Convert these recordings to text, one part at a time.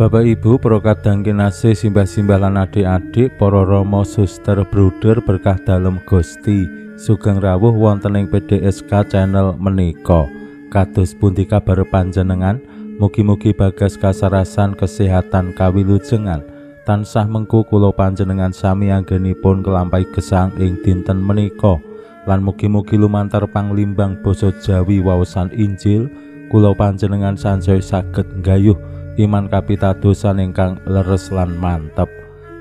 Bapak Ibu, para kadang kinasih, simbah-simbah lan adik-adik, para rama, suster, bruder berkah dalem Gusti, sugeng rawuh wonten ing PDSK channel menika. Kados pundi kabar panjenengan? Mugi-mugi bagas kasarasan kesehatan kawilujengan. Tansah mengku kula panjenengan sami anggenipun kelampahi gesang ing dinten menika. Lan mugi-mugi lumantar panglimbang basa Jawi waosan Injil kula panjenengan sansaya saged nggayuh iman kapitadosan ingkang leres lan mantep.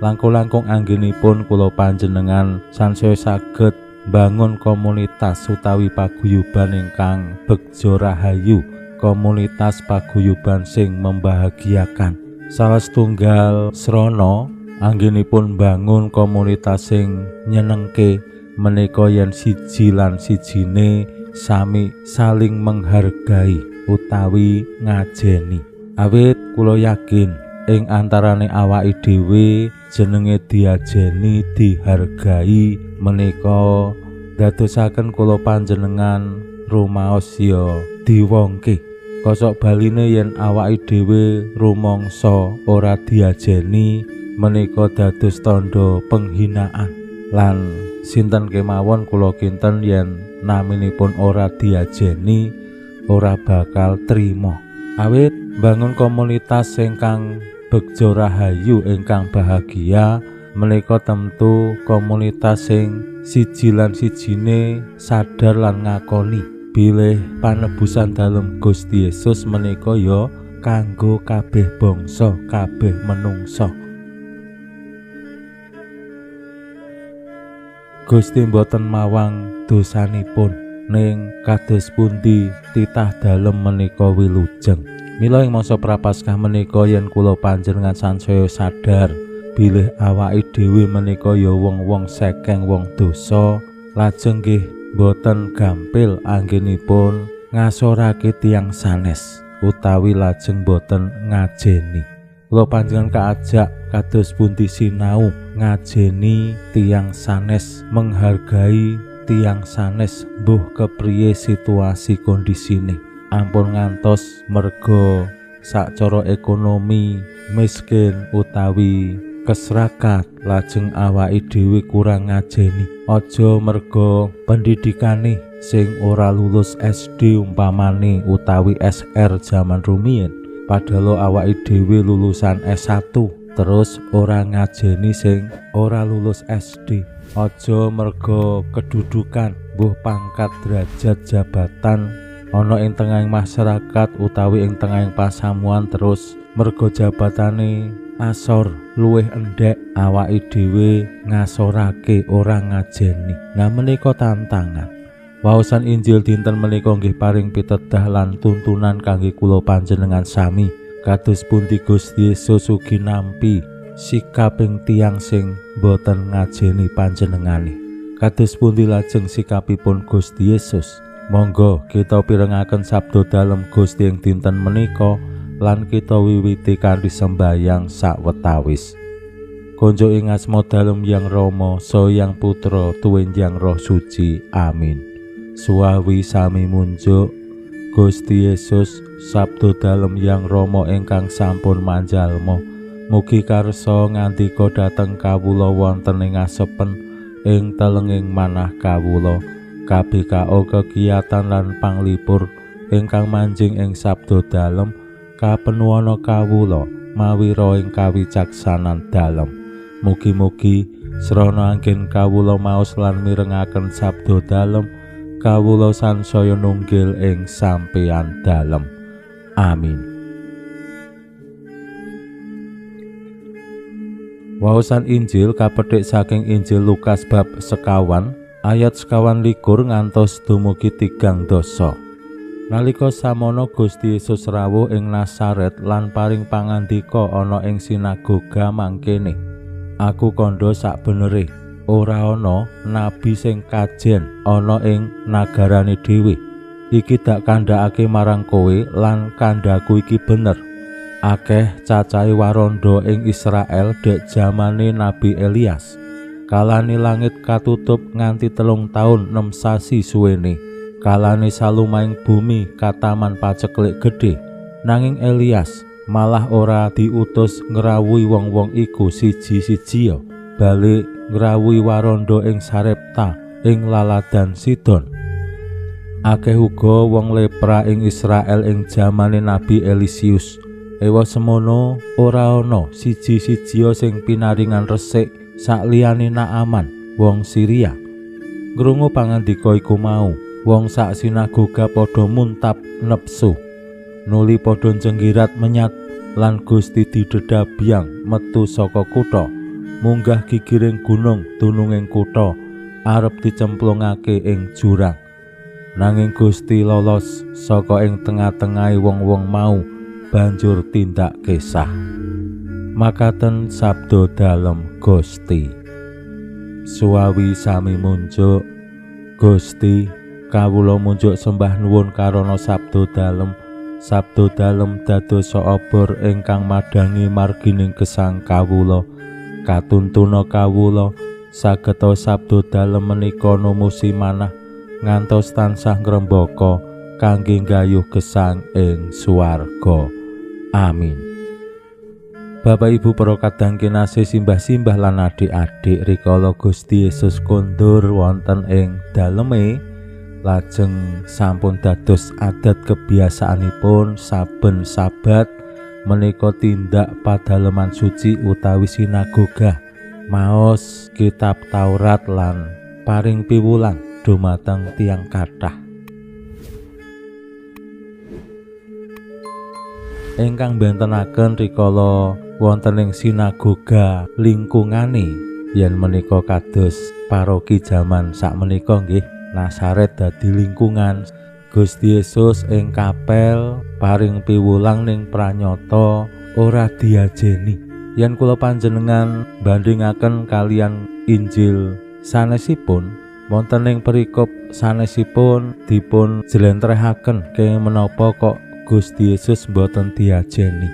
Langkung-langkung anggenipun kula panjenengan sansaya saged bangun komunitas utawi paguyuban ingkang begja rahayu, komunitas paguyuban sing membahagiakan. Salah setunggal srana anggenipun bangun komunitas sing nyenengke menika yen siji lan sijine sami saling menghargai utawi ngajeni. Awit kula yakin ing antarane awake dhewe jenenge diajeni, dihargai menika dadosaken kula panjenengan rumaos ya diwongke. Kosok baline yen awake dhewe rumangsa ora diajeni menika dados tandha penghinaan. Lan sinten kemawon kula kinten yen naminipun ora diajeni ora bakal trima. Awit bangun komunitas ingkang begja rahayu, ingkang bahagia menika tentu komunitas sing siji lan sijine sadar lan ngakoni bilih panebusan dalem Gusti Yesus menika ya kanggo kabeh bangsa, kabeh menungsa. Gusti mboten mawang dosanipun, ning kados pundi titah dalem menika wilujeng. Mila ing masa Prapaskah menika yen kula panjenengan sansaya sadar bilih awake dhewe menika ya wong-wong sekeng wong dosa, lajeng nggih boten gampil anggenipun ngasorake tiyang sanes utawi lajeng boten ngajeni. Kula panjenengan kaajak kados pundi sinau ngajeni tiyang sanes, menghargai tiyang sanes mbuh kepriye situasi kondisine. Ampun ngantos merga sacara ekonomi miskin utawi kesrakat lajeng awake dhewe kurang ngajeni. Aja merga pendidikane sing ora lulus SD umpamane utawi SR jaman rumiyin, padahal awake dhewe lulusan S1 terus ora ngajeni sing ora lulus SD. Aja merga kedudukan mbuh pangkat derajat jabatan ana ing tengahing masyarakat utawi ing tengahing pasamuan terus merga jabatane asor luwih endhek awake dhewe ngasorake ora ngajeni. Nah menika tantangan. Waosan Injil dinten menika nggih paring pitedah lan tuntunan kangge kula panjenengan sami. Kados pundi Gusti Yesus ugi nampi sikaping tiyang sing boten ngajeni panjenengane. Kados pundi lajeng sikapipun Gusti Yesus? Monggo kita pirengaken sabda dalem Gusti ing dinten menika lan kita wiwiti kanthi sembayang sawetawis. Konjuk ing asma dalem Yang Rama, Saha Yang Putra, tuwin Yang Roh Suci. Amin. Suwawi sami munjuk Gusti Yesus, sabda dalem Yang Rama ingkang sampun manjalma. Mugi karsa ngandika dhateng kawula wonten ing asepen ing telenging manah kawula. KBKO kegiatan lan panglipur ingkang manjing ing sabda dalem kapenuwana kawula mawi roh ing kawicaksanan dalem. Mugi-mugi srana anggen kawula maos lan mirengaken sabda dalem kawula sansaya nunggil ing sampeyan dalem. Amin. Waosan Injil kapethik saking Injil Lukas bab 21 ayat 21 ngantos dumugi 30. Nalika samono Gusti Yesus rawuh ing Nazaret lan paring pangandika ana ing sinagoga mangkene. Aku kandha sakbenere, ora ana nabi sing kajen ana ing nagarane dhewe. Iki dak kandhakake marang kowe lan kandhaku iki bener. Akeh cacahe waranda ing Israel dek jamane Nabi Elias. Kalane langit katutup nganti 3 taun 6 sasi suwene. Kalane salumahing bumi kataman paceklik gedhe. Nanging Elias malah ora diutus ngrawuhi wong-wong iku siji-sijiya, balik ngrawuhi waranda ing Sarepta ing laladan Sidon. Akeh uga wong lepra ing Israel ing jamane Nabi Elisius. Ewa semono ora ana siji-sijiya sing pinaringan resik sakliyane Naaman wong Syria. Ngrungu pangandika iku mau, wong sak sinagoga padha muntap nepsu. Nuli padha jenggirat menyat lan Gusti didhedhabyang metu saka kutha, munggah gigiring gunung dununging kutha, arep dicemplungake ing jurang. Nanging Gusti lolos saka ing tengah-tengahe wong-wong mau, banjur tindak kesah. Makaten sabda dalem Gusti. Suwawi sami munjuk Gusti, kawula munjuk sembah nuwun karana sabda dalem. Sabda dalem dados obor ingkang madhangi margining gesang kawula. Katuntuna kawula sageta sabda dalem menika numusi manah ngantos tansah ngrembaka kangge nggayuh gesang ing swarga. Amin. Bapak Ibu para kadang kinasih, simbah-simbah lan adik-adik, rikala Gusti Yesus kondur wonten ing daleme lajeng sampun dados adat kebiasaanipun saben Sabat menika tindak padaleman suci utawi sinagoga, maos kitab Taurat lan paring piwulang dumateng tiyang kathah. Ingkang bentenaken rikala wonten ing sinagoga lingkungane yen menika kados paroki jaman sakmenika nggih, Nasaret dadi lingkungan. Gusti Yesus ing kapel paring piwulang ning pranyata ora diajeni. Yen kula panjenengan bandingaken kalian Injil sanesipun, wonten ing perikop sanesipun dipun jlentrehaken kenging menapa kok Gusti Yesus mboten diajeni.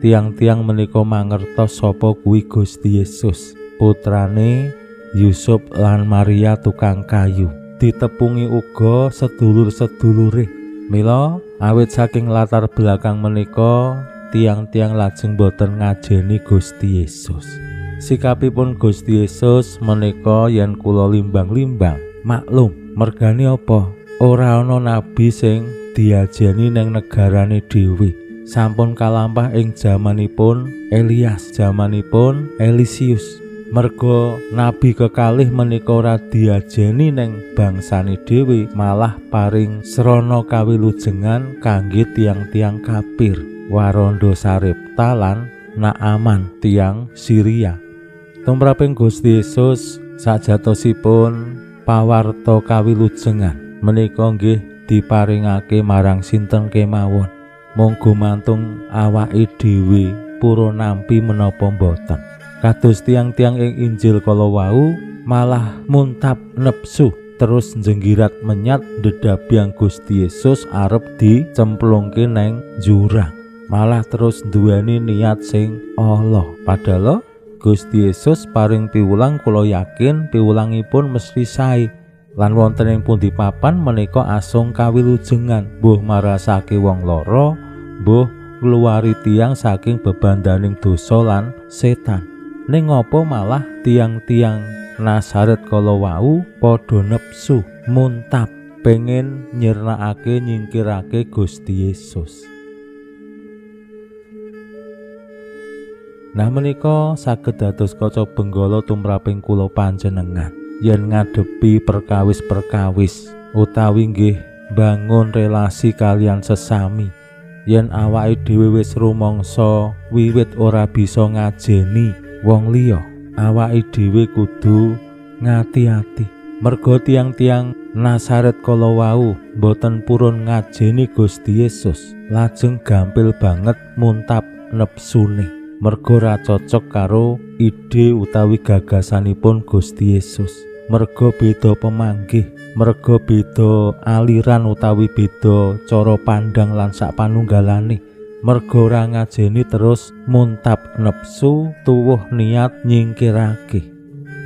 Tiang-tiang menika mangertos sapa kuwi Gusti Yesus, putrane Yusuf lan Maria tukang kayu. Ditepungi uga sedulur-sedulure. Mila awit saking latar belakang menika tiang-tiang lajeng boten ngajeni Gusti Yesus. Sikapipun Gusti Yesus menika yen kula limbang-limbang maklum, mergane apa? Ora ana nabi sing diajeni ning negarane dhewe. Sampun kalampah ing jamanipun Elias, jamanipun Elisius. Merga nabi kekalih menika ora diajeni ning bangsane dhewe, malah paring srana kawilujengan kangge tiang-tiang kafir, waranda Sarepta lan Naaman tiang Syria. Tumraping Gusti Yesus sajatosipun pawarta kawilujengan menika nggih diparingake marang sinten kemawon. Mung gumantung awake dhewe purun nampi menapa mboten. Kados tiang-tiang ing Injil kala wau malah muntap nepsu terus njenggirat menyat ndedhabyang Gusti Yesus arep dicemplungke neng jurang, malah terus nduweni niat sing ala. Padahal Gusti Yesus paring piwulang, kula yakin piwulangipun mesti sae. Lan wonten ing pundi papan menika asung kawilujengan, mbuh marasake wong lara, mbuh ngluwari tiyang saking bebandaning dosa lan setan. Ning ngapa malah tiang-tiang Nasaret kala wau padha nepsu muntap pengen nyirnakake nyingkirake Gusti Yesus. Nah menika saged dados kaca benggala tumraping kula panjenengan yen ngadepi perkawis-perkawis utawi nggih bangun relasi kalian sesami. Yen awake dhewe wis rumangsa wiwit ora bisa ngajeni wong liya, awake dhewe kudu ngati-ati. Merga tiang-tiang Nasaret kala wau mboten purun ngajeni Gusti Yesus, lajeng gampil banget muntap nepsune. Merga ora cocok karo ide utawi gagasanipun Gusti Yesus. Merga beda pemanggih, merga beda aliran utawi beda cara pandang lan sak panunggalane. Merga ora ngajeni terus muntap nepsu tuwuh niat nyingkirake.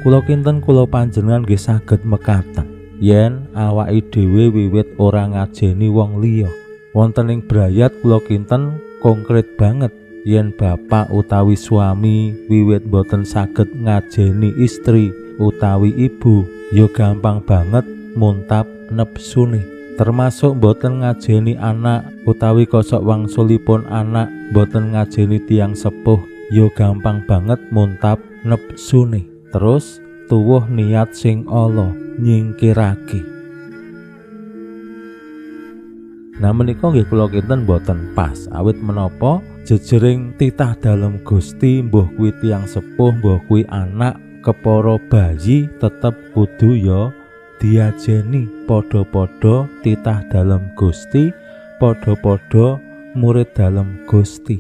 Kula kinten kula panjenengan nggih saged mekaten yen awake dhewe wiwit ora ngajeni wong liya. Wonten ing brayat kula kinten konkret banget yen bapak utawi suami wiwit boten saged ngajeni istri utawi ibu, ya gampang banget muntap nepsune. Termasuk boten ngajeni anak utawi kosok wangsulipun anak, boten ngajeni tiyang sepuh, ya gampang banget muntap nepsune. Terus tuwuh niat sing ala nyingkirake. Nah menika nggih kula kinten boten pas, awit menapa jejering titah dalem Gusti, mbuh kuwi tiyang sepuh, mbuh kuwi anak, kepara bayi tetep kudu ya diajeni. Padha-padha titah dalem Gusti, padha-padha murid dalem Gusti.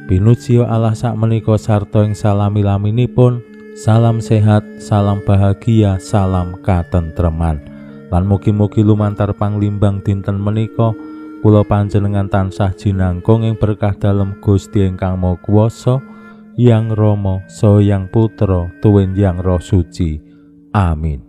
Pinuji Allah sakmenika sarta ing salami-laminipun. Salam sehat, salam bahagia, salam katentreman. Lan mugi-mugi lumantar panglimbang dinten menika kula panjenengan tansah jinangkung ing berkah dalem Gusti ingkang Maha Kuwasa, Yang Rama, Saha Yang Putra, tuwin Yang Roh Suci. Amin.